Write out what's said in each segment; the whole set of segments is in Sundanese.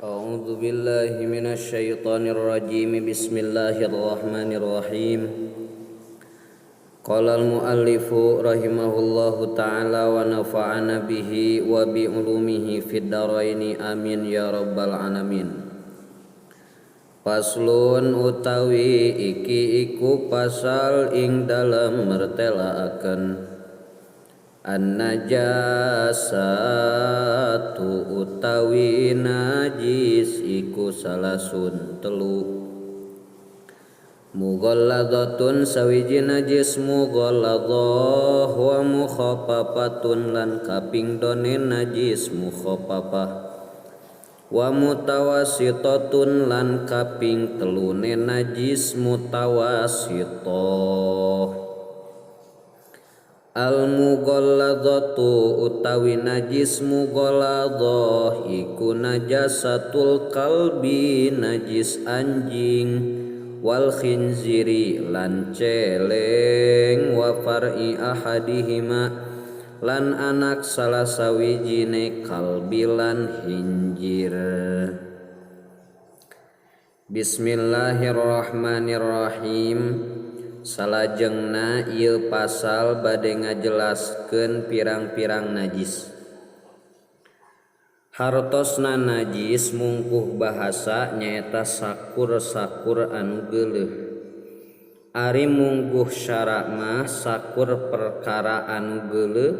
A'udzu billahi minasyaitonir rajim. Bismillahirrahmanirrahim. Qala al-muallifu rahimahullahu ta'ala wa nafa'ana bihi wa bi ulumihi fid dharaini amin ya rabbal alamin. Paslon utawi iki iku pasal ing dalem mertelaaken an-najasatu utawi najis iku salasun telu mughalladhatun sawiji najis mughalladhah wa mukhaffafatun lan kaping done najis mukhaffafah wa mutawassitatun lan kaping telune najis mutawassithah. Al mughalladhatu utawi najis mughalladhah iku najasatul kalbi najis anjing wal khinziri lan celeng wa far'i ahadihima lan anak salah sawijine kalbi lan hinjir. Bismillahirrahmanirrahim. Salajengna ieu pasal bade ngajelaskeun pirang-pirang najis. Hartosna najis mungkuh bahasa nyaeta sakur-sakur anu geuleuh. Ari mungguh syara mah sakur perkara anu geuleuh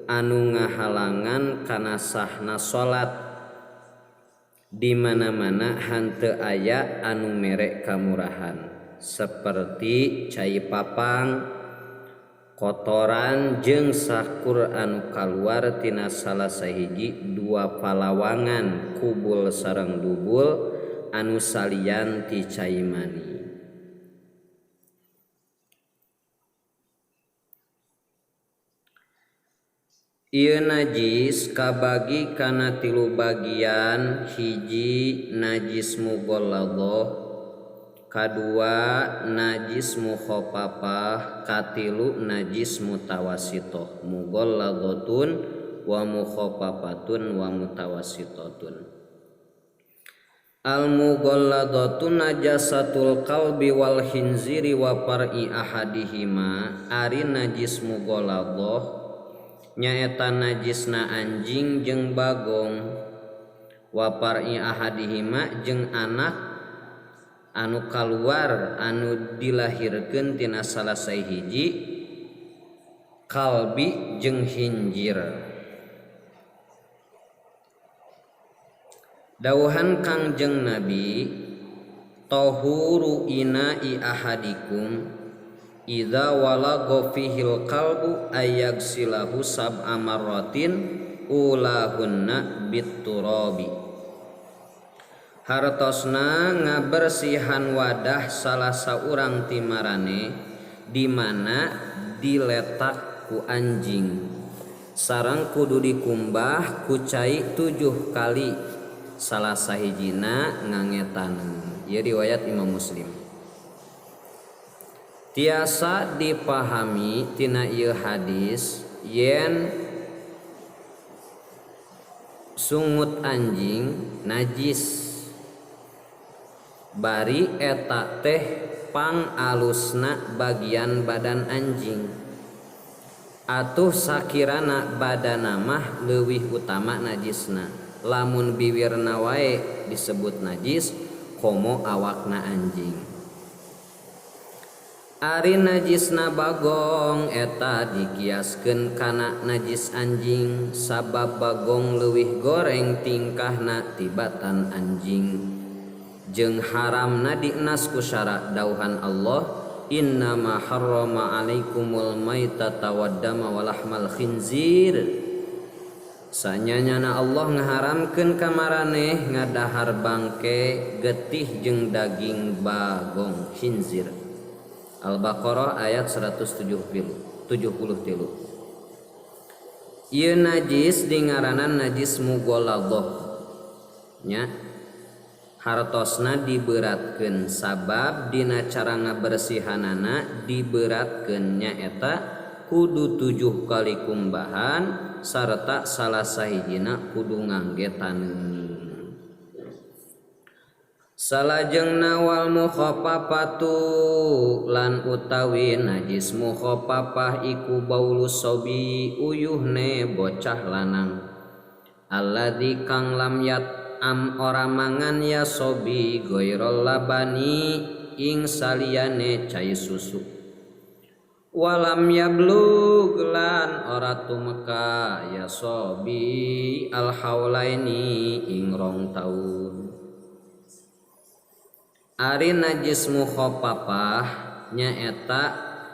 anu ngahalangan kana sahna salat. Di mana-mana hanteu aya anu mere kamurahan seperti cai papang, kotoran jeung sakur anu kaluar tina salah sahiji dua palawangan kubul sareng dubul anu salian ti cai mani. Ieu najis kabagi kana tilu bagian. Hiji najis mughalladhah, kadua najis mukhaffafah, katilu najis mutawassithah. Mughalladhatun wa mukhaffafatun wa mutawassitatun. Al mughalladhatu najasatul kalbi wal khinziri wa far'i ahadihima. Ari najis mughalladhah nyaeta najisna anjing jeung bagong, wa far'i ahadihima jeung anak anu kaluar anu dilahirkeun tina salah sahiji kalbi jeung hinjir. Dawuhan Kangjeng Nabi, tahuru ina'i ahadikum idza walagha fihil kalbu ayagsilahu sab'a marratin ulahunna biturabi. Hartosna ngabersihan wadah salah saurang timarane di mana diletak ku anjing sareng kudu dikumbah ku cai 7 kali salah sahijina ngangetan. Ieu riwayat Imam Muslim. Tiasa dipahami tina ieu hadis yen sungut anjing najis bari eta teh pang alusna bagian badan anjing. Atuh sakirana badana mah leuwih utama najisna. Lamun biwirna wae disebut najis, komo awakna anjing. Ari najisna bagong eta dikiaskeun kana najis anjing sabab bagong leuwih goreng tingkahna tibatan anjing. Jeung haramna dinas ku syara dauhan Allah, innama harrama alaikumul maitata waddama walahmal khinzir. Sanyanyana Allah ngaharamkeun ka maraneh ngadahar bangke getih jeung daging bagong khinzir. Al-Baqarah ayat 173. Ieu najis dingaranan najis mughalladhah nya. Hartosna diberatkeun sabab dina cara ngabersihanana diberatkeun nyaeta kudu 7 kali kumbahan sarta salah sahijina kudu ngangge taneuh. Salajengna wal mukhaffafatu lan utawi najis mukhaffafah iku baulus sobi uyuhne bocah lanang alladzi kang lam yat am ora mangan ya sobi ghairul labani ing saliyane cai susu walam yablug lan ora tumeka ya sobi al haulaini ing rong taun. Ari najis mukhaffafah nyaeta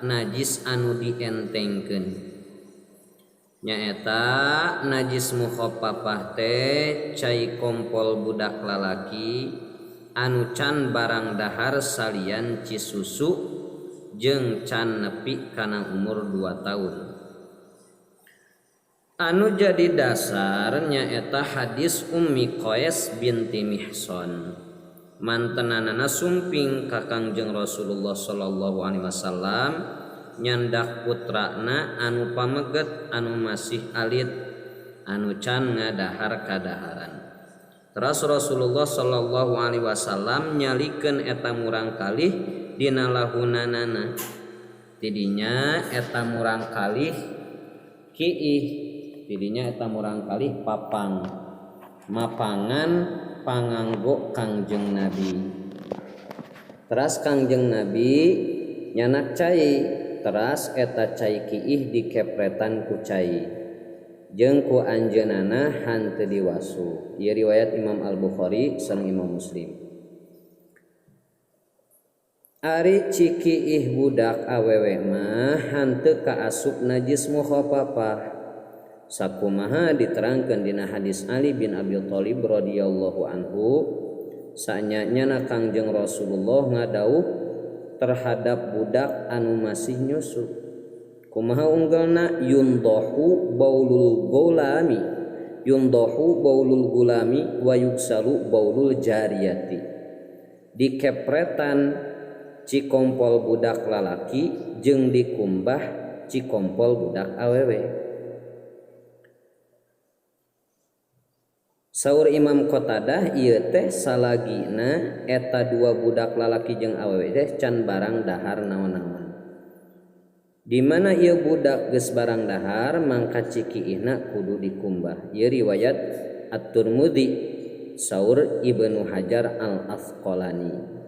najis anu dientengkeun. Nyaeta najis mukhaffafah teh cai kompol budak lalaki anu can barang dahar salian cisusu jeung can nepi kana umur 2 tahun. Anu jadi dasar nyaeta hadis Ummi Qais binti Mihsan. Mantenanana sumping ka Kangjeng Rasulullah sallallahu alaihi wasallam nyandak putrana anu pameget anu masih alit anu can ngadahar kadaharan. Teras Rasulullah sallallahu alaihi wasallam nyalikeun eta murang kalih dina lahunanana. Tidinya eta murang kalih kiih, tidinya eta murang kalih papang mapangan panganggo Kangjeng Nabi. Teras Kangjeng Nabi nyanak cai, teras eta cai kiih dikepretan ku cai jeung ku anjeunana hanteu diwasu. Ieu riwayat Imam Al-Bukhari sareng Imam Muslim. Ari cikiih budak awewe mah hanteu kaasup najis mukhaffafah. Sakumaha diterangkeun dina hadis Ali bin Abi Thalib radhiyallahu anhu saanya-nyana Kangjeng Rasulullah ngadauh terhadap budak anu masih nyusu. Kumaha unggelna yundahu baulul gulami, yundahu baulul gulami wa yuksalu baulul jariyati. Dikepretan cikompol budak lalaki jeung dikumbah cikompol budak awewe. Saur Imam Qatadah ieu teh salagina eta dua budak lalaki jeung awewe teh can barang dahar naon-naon. Di mana ieu budak geus barang dahar mangka cikiihna kudu dikumbah. Ieu riwayat At-Tirmidzi saur Ibnu Hajar Al-Asqalani.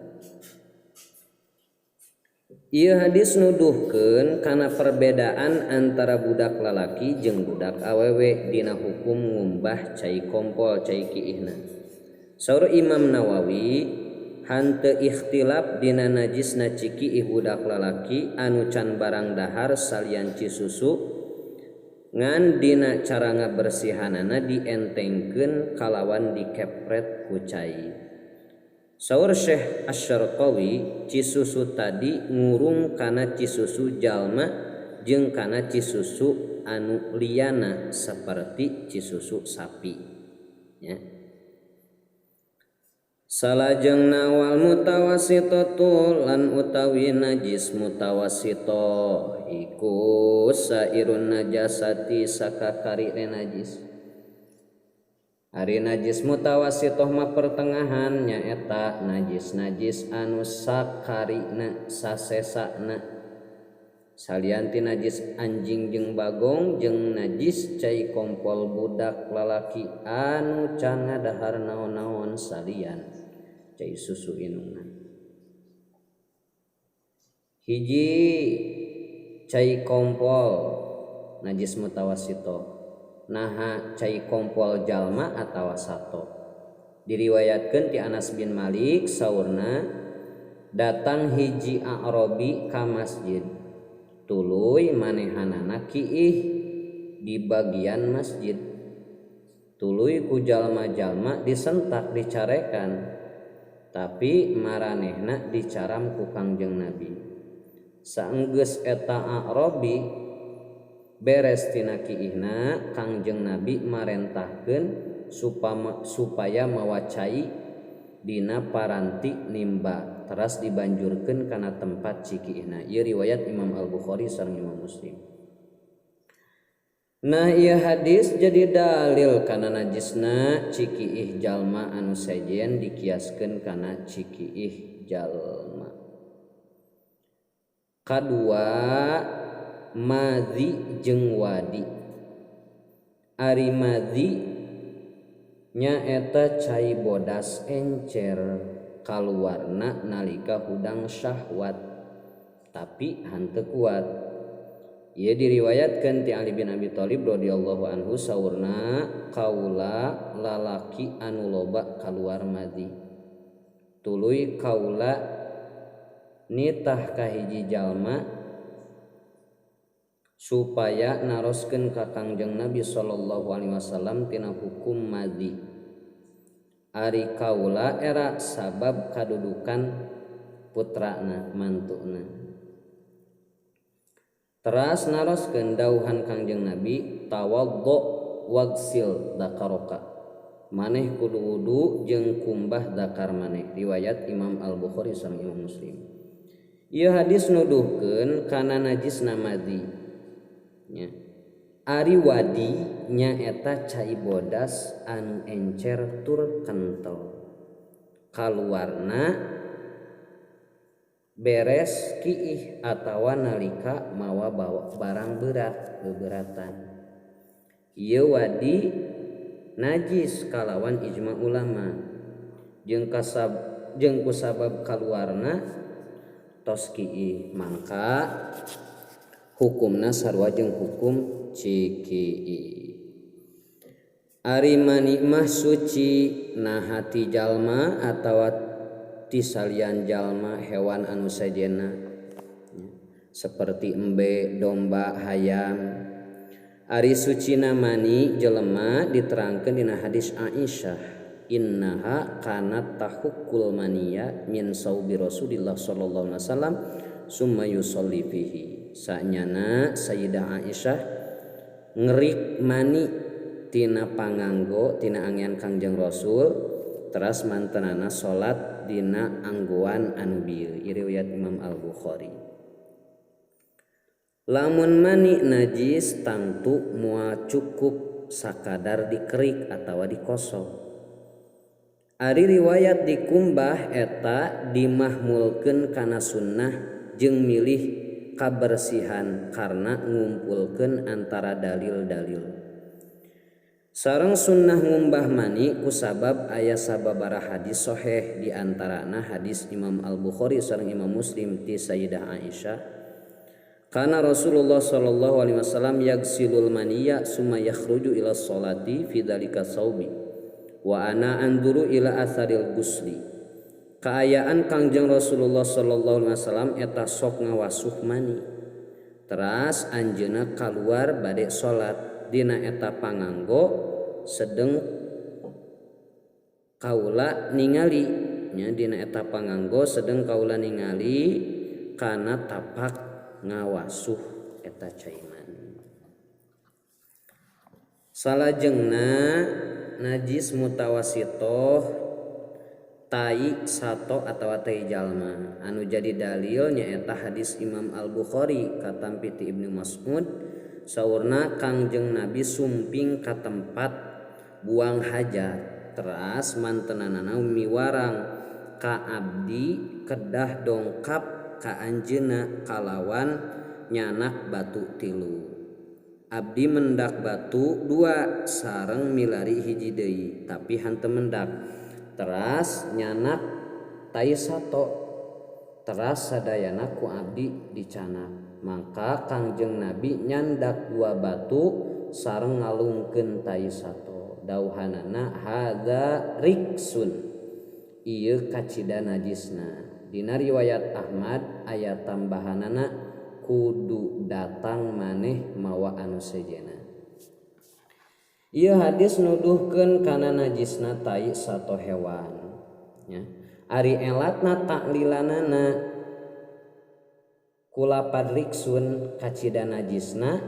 Ieu hadis nuduhkeun kana perbedaan antara budak lalaki jeung budak awewe dina hukum ngumbah cai kompol cai kiihna. Saur Imam Nawawi hanteu ikhtilaf dina najisna cikiih budak lalaki anu can barang dahar salian cisusu ngan dina cara ngabersihanana dientengkeun kalawan dikepret ku cai. Saur Syekh Asy-Syarqawi cisusu tadi ngurung kana cisusu jalma jeung kana cisusu anu liyana seperti cisusu sapi ya. Salajengna wal mutawassitatu lan utawi najis mutawassito iku sairun najasati sakakari najis. Ari najis mutawassitoh mah pertengahan nyaeta najis-najis anu sakarina sasesana salian ti najis anjing jeung bagong jeung najis cai kompol budak lalaki anu can ngadahar naon-naon salian cai susu inungna. Hiji cai kompol najis mutawassitoh naha cai kompol jalma atawa sato. Diriwayatkeun ti Anas bin Malik saurna datang hiji A'rabi ka masjid tuluy manehanana kiih di bagian masjid tuluy ku jalma-jalma disentak dicarekan tapi maranehna dicaram ku Kangjeng Nabi. Saenggeus eta A'rabi beres tina kiihna Kangjeng Nabi marentahkeun supaya mawa cai dina paranti nimba teras dibanjurkeun kana tempat cikiihna. Ieu riwayat Imam Al-Bukhari sareng Imam Muslim. Nah ieu hadis jadi dalil kana najisna cikiih jalma anu sejen dikiaskeun kana cikiih jalma. Kadua madzi jeung wadi. Ari madzi nyaeta cai bodas encer kaluarna nalika hudang syahwat tapi hanteu kuat. Ieu diriwayatkeun ti Ali bin Abi Thalib radhiyallahu anhu saurna kaula lalaki anu loba kaluar madzi. Tuluy kaula nitah ka hiji jalma supaya naroskeun ka Kangjeng Nabi sallallahu alaihi wasallam tina hukum madzi. Ari kaula era sabab kadudukan putrana mantuna. Teras naroskeun dauhan Kangjeng Nabi tawaddo wagsil dakaroka. Maneh kudu wudu jeung kumbah dakar maneh. Riwayat Imam Al-Bukhari sareng Imam Muslim. Ieu hadis nuduhkeun kana najisna madzi. Nya. Ari wadi nyaeta cai bodas anu encer tur kental. Kaluarna beres kiih atawa nalika mawa bawa barang berat beberatan. Ieu wadi najis kalawan ijma ulama jeung kasab jeung kusabab kaluarna tos kiih mangka hukumna sarua jeung hukum cikiih. Ari mani mah suci naha ti jalma atawa ti salian jalma hewan anu sejenna seperti embe, domba, hayam. Ari sucina mani jelema diterangkeun dina hadis Aisyah innaha kanat tahukkul maniya min saubi Rasulillah sallallahu alaihi wasallam summa yusolli fihi. Sanyana Sayyidah Aisyah ngerik mani tina panganggo tina angean Kangjeng Rasul teras mantenana salat dina anggoan anu bieu. Riwayat Imam Al-Bukhari. Lamun mani najis tangtu moal cukup sakadar dikerik atawa dikosong. Ari riwayat dikumbah eta dimahmulkeun kana sunnah jeung milih kabersihan karena ngumpulkeun antara dalil-dalil. Sareng sunnah ngumbah mani kusabab aya sababaraha hadis sahih di antarana hadis Imam Al-Bukhari sareng Imam Muslim ti Sayyidah Aisyah. Kana Rasulullah sallallahu alaihi wasallam yagsilul maniya summa yakhruju ila sholati fi dzalika saubi wa ana anduru ila atharil gusli. Kaayaan Kangjeng Rasulullah sallallahu alaihi wasallam eta sok ngawasuh mani. Teras anjeunna kaluar bade salat dina eta panganggo sedeng kaula ningali nya dina eta panganggo sedeng kaula ningali kana tapak ngawasuh eta cai mani. Salajengna najis mutawasitoh tai sato atawa tai jalma anu jadi dalil nyaeta hadis Imam Al-Bukhari katampi ti Ibnu Mas'ud saurna Kangjeng Nabi sumping ka tempat buang hajat teras mantenanana miwarang ka abdi kedah dongkap ka anjeunna kalawan nyanak batu tilu. Abdi mendak batu dua sareng milari hiji deui tapi hanteu mendak. Teras nyanak tai sato teras sadayana ku abdi dicanak. Maka Kangjeng Nabi nyandak dua batu sareng ngalungkeun tai sato. Dauhanana hadza riksun ieu kacida najisna. Dina riwayat Ahmad aya tambahanana kudu datang maneh mawa anu sejena. Ieu hadis nuduhkeun kana najisna tai sato hewan nya. Ari elatna taklilanana kulapad riksun kacida najisna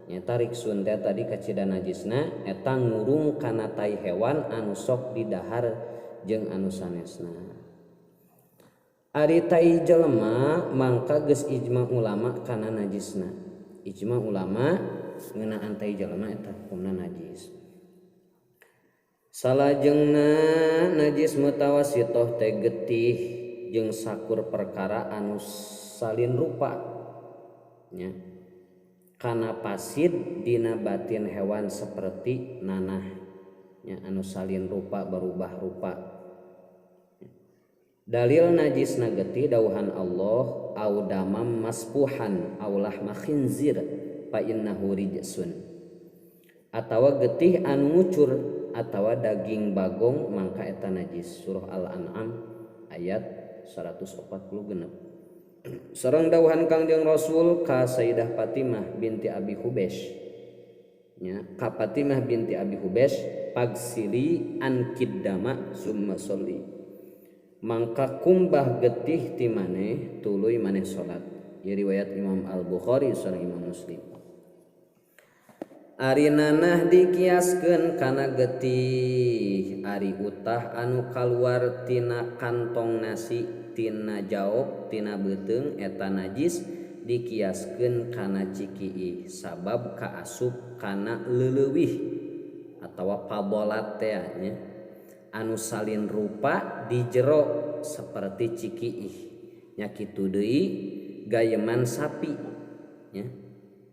nyata riksun teh tadi kacida najisna eta ngurung kana tai hewan anu sok didahar jeung anu sanesna. Ari tai jelema mangka geus ijma ulama kana najisna. Ijma ulama ngeunaan tai jalma eta hukumna najis. Salajengna najis mutawassitoh teh getih jeung sakur perkara anu salin rupa nya kana pasid dina batin hewan seperti nanah nya anu salin rupa berubah rupa. Dalil najisna getih dauhan Allah au damam masfuhan au lahma khinzir fa innahu rijsun, atawa getih anu ngucur atawa daging bagong mangka eta najis. Surah Al-An'am ayat 146. Sareng dawuhan Kangjeng Rasul ka Sayyidah Fatimah binti Abi Hubesh nya, ka Fatimah binti Abi Hubesh pagsili an kiddama summa sholli, mangka kumbah getih ti maneh tuluy maneh salat. Ieu riwayat Imam Al-Bukhari sareng Imam Muslim. Ari nanah dikiaskeun kana getih, ari utah anu kaluar tina kantong nasi tina jaok tina beuteung eta najis dikiaskeun kana cikiih sabab kaasup kana leuleuwih atawa pabolat teh nya anu salin rupa di jero seperti cikiih nya kitu deui gayeman sapi nya,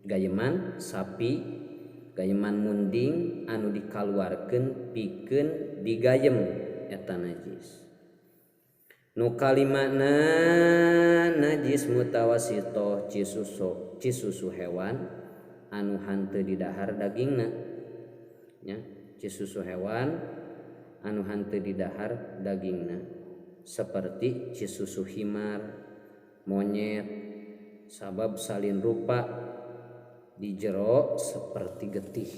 gayeman sapi gayeman munding anu dikaluarkeun pikeun digayem eta najis. Nu kalimana najis mutawassitoh cisusu hewan anu hanteu didahar dagingna nya, cisusu hewan anu hanteu didahar dagingna seperti cisusu himar, monyet, sabab salin rupa di jero seperti getih.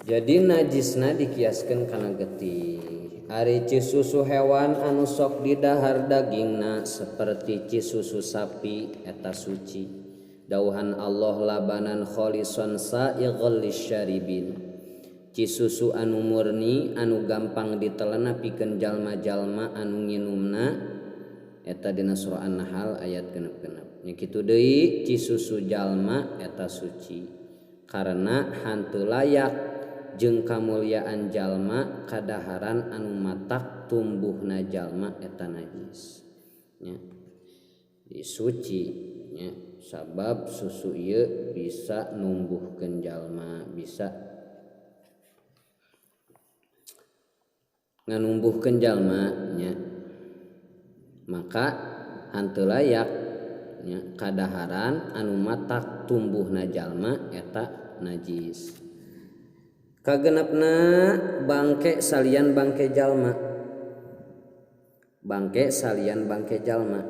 Jadi najisna dikiaskeun kana getih. Ari cisusu hewan anu sok didahar dagingna seperti cisusu sapi eta suci. Dauhan Allah labanan kholison sa'ighal lisyaribin. Cisusu anu murni anu gampang ditelena pikeun jalma-jalma anu nginumna eta dina surah An-Nahl ayat 66. Nya kitu deui cisusu jalma eta suci karena hanteu layak jeung kamulyaan jalma kadaharan anu matak tumbuhna jalma eta najis nya. Disuci nya sabab susu ieu bisa numbuhkeun jalma, bisa nganumbuhkeun jalma nya, maka hanteu layak nya kadaharan anu matak tumbuhna jalma eta najis. Kagenepna bangke salian bangke jalma, bangke salian bangke jalma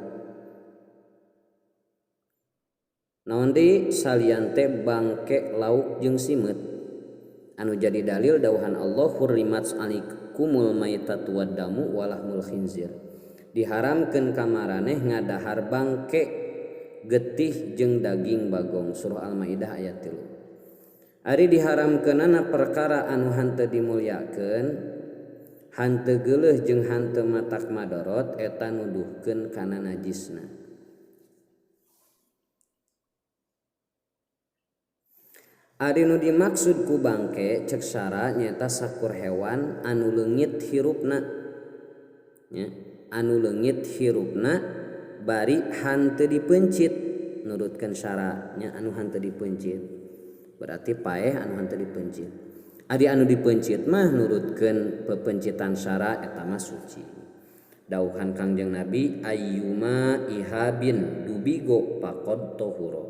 naon deui salian teh bangke lauk jeung simeut anu jadi dalil dauhan Allah hurrimat alaikumul maitatu waddamu walahmul khinzir, diharamkeun ka maraneh ngadahar bangke getih jeung daging bagong. Surah Al-Maidah ayat 3. Ari diharamkeunana perkara anu hanteu dimulyakeun, hanteu geuleuh jeung hanteu matak madorot eta nuduhkeun kana najisna. Ari nu dimaksud ku bangke cek syara nyaeta sakur hewan anu leungit hirupna nya, anu leungit hirupna bari hanteu dipeuncit, nurutkeun syara nya anu hanteu dipeuncit berarti paeh anu hanteu dipeuncit. Ari anu dipeuncit mah nurutkeun pepencitan syara eta mah suci. Dauhan Kangjeng Nabi ayyuma ihabin dubigo faqad tahura,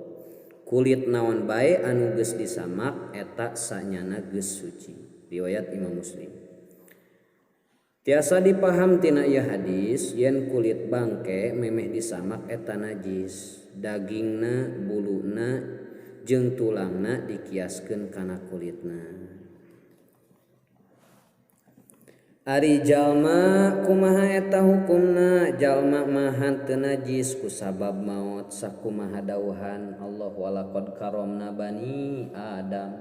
kulit naon bae anu geus disamak eta sanyana geus suci. Riwayat Imam Muslim. Tiasa dipaham tina ieu hadis yen kulit bangke memeh disamak eta najis, dagingna, buluna jeung tulangna dikiaskeun kana kulitna. Ari jalma kumaha eta hukumna? Jalma mah hanteu najis kusabab maot sakumaha dauhan Allah walaqad karamna bani Adam.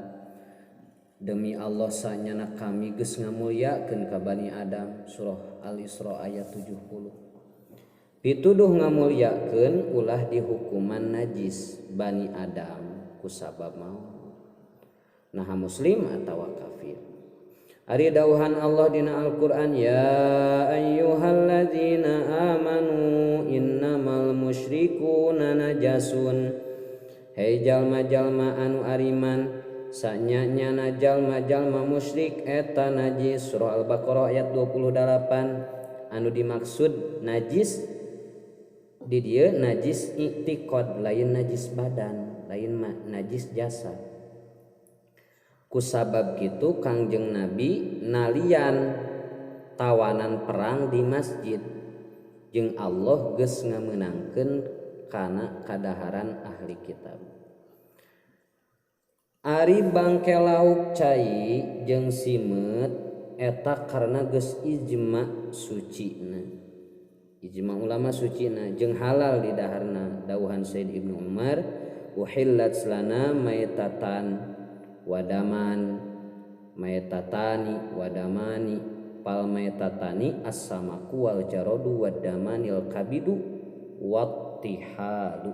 Demi Allah sanyana kami geus ngamulyakeun ka Bani Adam. Surah Al-Isra ayat 70. Pituduh ngamulyakeun ulah dihukuman najis Bani Adam kusabab maut. Naha muslim atawa kafir. Ari dauhan Allah dina Al-Qur'an, ya ayyuhalladzina amanu innamal musyrikuna najasun. Hei jalma-jalma anu ariman, sanyanya jalma-jalma musyrik eta najis. Surah Al-Baqarah ayat 28. Anu dimaksud najis di dieu najis i'tiqad, lain najis badan, lain najis jasad. Kusabab kitu Kangjeng Nabi nalian tawanan perang di masjid jeung Allah geus ngamenangkeun kana kadaharan ahli kitab. Ari bangke lauk cai jeung simeut eta karena geus ijma sucina. Ijma ulama sucina jeung halal di daharna. Dauhan Said Ibnu Umar, uhillat lana maitatan wadaman, maitatani wadamani, pal maitatani as-samaku wal jaradu wadamanil kabidu wattihalu.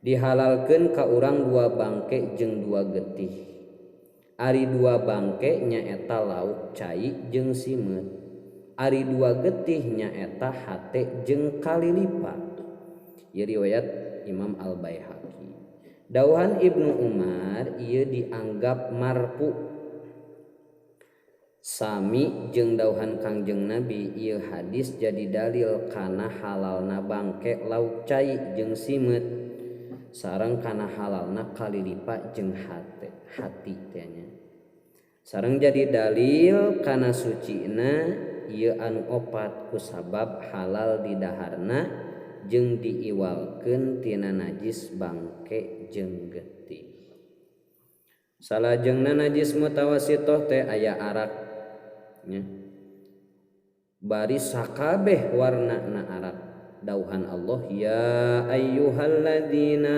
Dihalalkeun ka urang dua bangke jeung dua getih. Ari dua bangke nyaeta lauk cai jeung simeut. Ari dua getih nyaeta hate jeung kalilipa. Ieu riwayat Imam Al-Baihaqi. Dauhan Ibnu Umar ieu dianggap marfu. Sami jeung dauhan Kangjeng Nabi ieu hadis jadi dalil kana halalna bangke lauk cai jeung simeut sareng kana halalna kalilipa jeung hate, hati teh nya. Sareng jadi dalil kana sucina ieu anu opat kusabab halal di daharna jeung diiwalkeun tina najis bangke jeung getih. Salajengna najis mutawasitoh teh aya arak nya. Bari sakabeh warnana arak. Dauhan Allah, ya ayyuhalladzina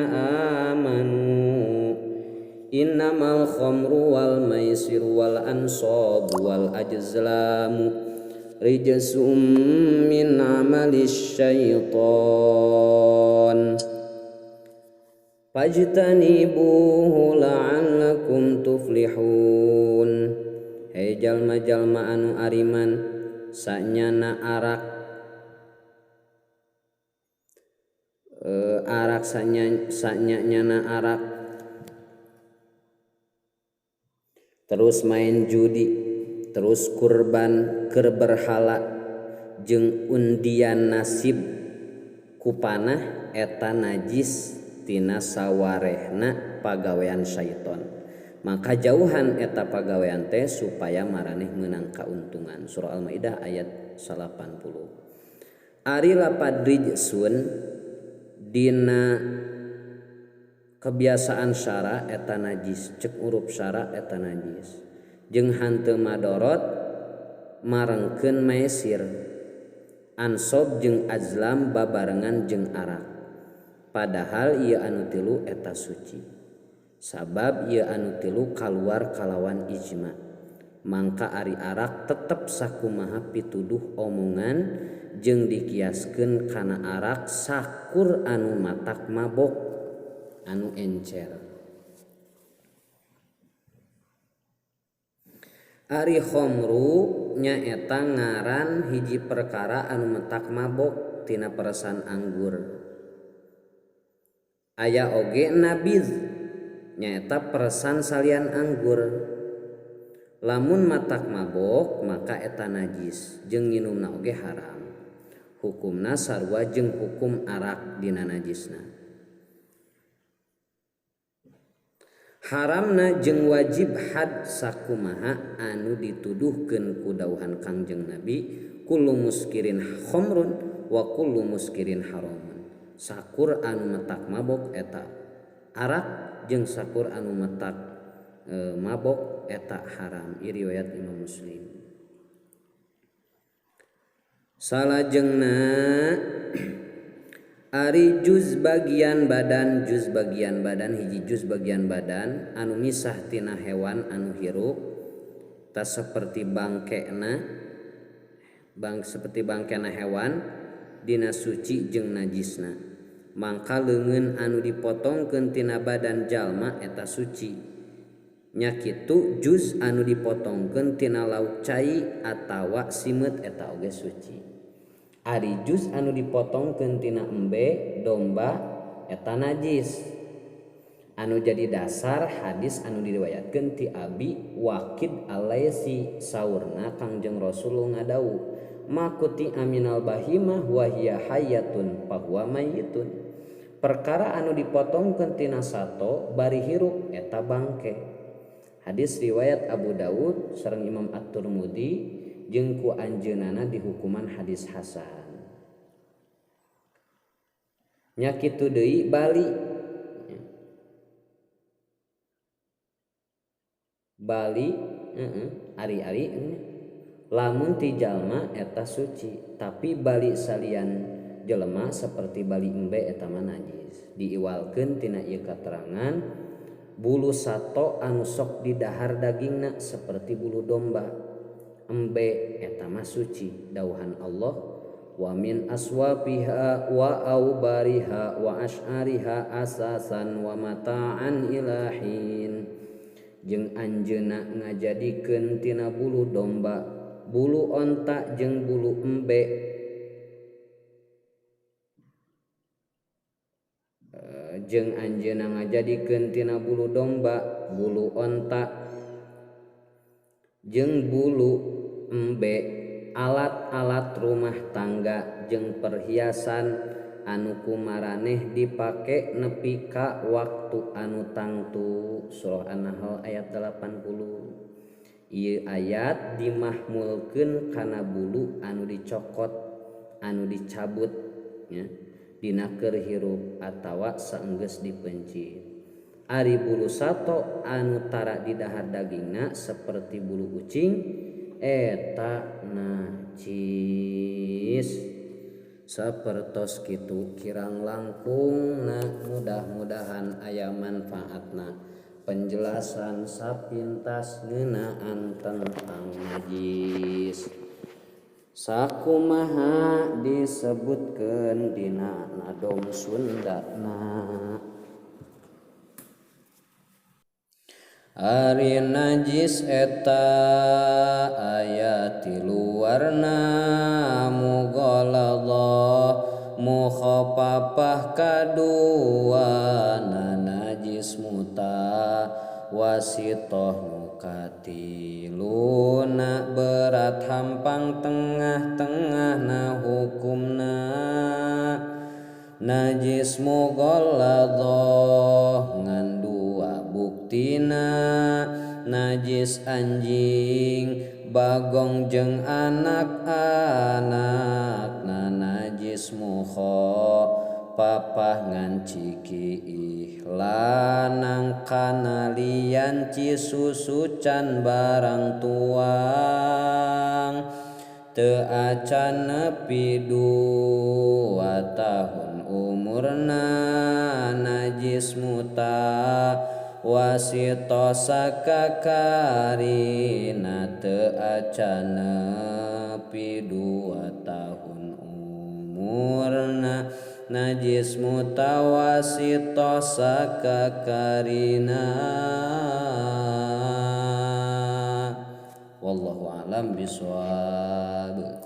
amanu innamal khamru wal maisiru wal ansabu wal ajzlamu rijsum min amalis syaitan fajtanibuhu la'allakum tuflihun. Hei jalma-jalma anu ariman, sanyana arak arak sanyana arak terus main judi, terus kurban keur berhala jeung undian nasib kupanah eta najis tina sawarehna pagawean syaiton. Maka jauhan eta pagawean teh supaya maraneh meunang kauntungan. Surah Al-Maidah ayat 80. Ari lapad rijsun dina kebiasaan syara eta najis, cek urup syara eta najis. Jeung hanteu madorot marengkeun maesir, ansob jeung azlam babarengan jeung arak. Padahal ieu anu tilu eta suci. Sabab ieu anu tilu kaluar kalawan ijma. Mangka ari arak tetep sakumaha pituduh omongan jeung dikiaskeun kana arak sakur anu matak mabok anu encer. Ari khomru nyaeta ngaran hiji perkara anu matak mabok tina peresan anggur. Aya oge nabiz nyaeta peresan salian anggur. Lamun matak mabok maka eta najis jeung nginumna oge haram. Hukumna sarua jeung hukum arak dina najisna. Haramna jeung wajib had sakumaha anu dituduhkeun ku dauhan Kangjeng Nabi, kullu muskirin khamrun wa kullu muskirin haramun. Sakur anu matak mabok eta arak jeung sakur anu matak mabok eta haram. Ieu riwayat Imam Muslim. Salajengna Ari juz bagian badan hiji juz bagian badan anu misah tina hewan anu hirup tas seperti bangkena seperti bangkena hewan dina suci jeung najisna mangka leungeun anu dipotongkeun tina badan jalma eta suci nya kitu juz anu dipotongkeun tina lauk cai atawa simeut eta oge suci. Ari juz anu dipotongkeun tina embe domba eta najis anu jadi dasar hadis anu diriwayatkeun ti Abi Waqid Al-Laitsi saurna Kangjeng Rasul ngadau makuti aminal bahimah wa hiya hayyatun fahuwa mayyitun perkara anu dipotongkeun tina sato bari hirup eta bangke. Hadis riwayat Abu Daud sareng Imam At-Tirmidzi jeung ku anjeunana dihukuman hadis hasan. Nya kitu deui bali bali ari-ari lamun ti jalma eta suci tapi bali salian jelema seperti bali embe eta mah najis. Diiwalkeun tina ieu katerangan bulu sato anu sok didahar dagingna seperti bulu domba embe eta mah suci dauhan Allah wa min aswabiha wa aubariha wa asy'ariha asasan wa mata'an ilahin jeung anjeunna ngajadikeun tina bulu domba bulu onta jeung bulu embe jeung anjeunna ngajadikeun tina bulu domba bulu onta jeung bulu embe alat-alat rumah tangga jeung perhiasan anu kumaraneh dipake nepi ka waktu anu tangtu. Surah An-Nahl ayat 80. Ieu ayat dimahmulkeun kana bulu anu dicokot anu dicabut nya dina keur hirup atawa saenggeus dipencit. Ari bulu sato anu tara didahar dagingna seperti bulu ucing eta najis. Sapertos kitu kirang langkungna mudah-mudahan aya manfaatna penjelasan sapintas ngeunaan tentang najis. Sakumaha disebutkeun dina Nadom Sundana. Ari najis eta aya tilu warna mughalladhah mukhaffafah kaduana najis muta wasitoh nu katiluna berat hampang tengah-tengahna hukumna najis mughalladhah ngan dua buktina najis anjing bagong jeung anak-anakna najis mukha papah ngan ciki lanang kana lian cisusu can barang tuang teu acan nepi 2 tahun umurna najis muta wasito sakakarina teu acan nepi 2 tahun umurna najis mutawasito sakakarina. Wallahu a'lam bishawab.